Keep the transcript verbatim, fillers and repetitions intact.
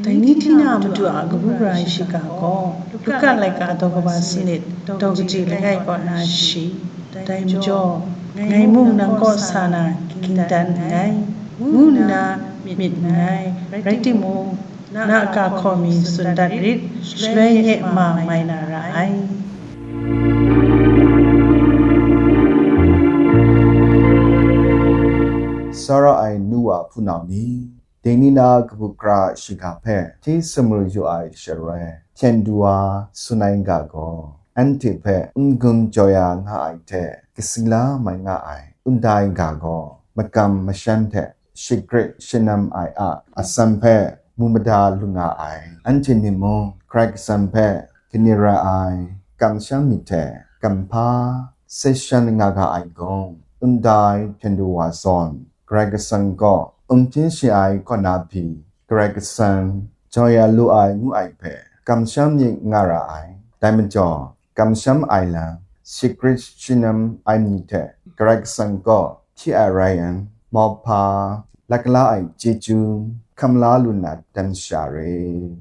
Dai ni hti na Madu a kabu gara ai shiga gaw, Luka laika daw kaba sanit, daw kaji langai kaw na shi. Dai majaw, ngai mung nang kaw sa na ging dan nngai, ngu nna myit nngai, rai timung, na a ga hkaw mi tsun dat rit, shaloi nye ma mai na ra ai. Tsara ai nu wa hpunau ni, dai ni na kabu gara shiga hpe hti sumru yu ai shaloi, hpyen du wa tsun ai ga gaw, anhte hpe n-gun jaw ya nga ai hte kasi la mai nga ai, n-gun ai ga gaw, makam mashan hte shagrit shanam ai a atsam hpe mu mada lu nga ai. Anhte ni mung, Karai Kasang hpe kani ra ai, kamsham myit hte kamhpa sai shan nga ga ai gaw, n-gun ai hpyen du wa zawn, Karai Kasang kaw n-gun shi ai kaw na pyi, Karai Kasang jaw ya lu ai ngu ai hpe kamsham myit nga ra ai. Dai majaw, kamsham ai lam, shagrit shanam ai ni hte Karai Kasang kaw hpyi ai rai yang, mauhpa, lak la ai chyeju, hkam la lu na dan sha re.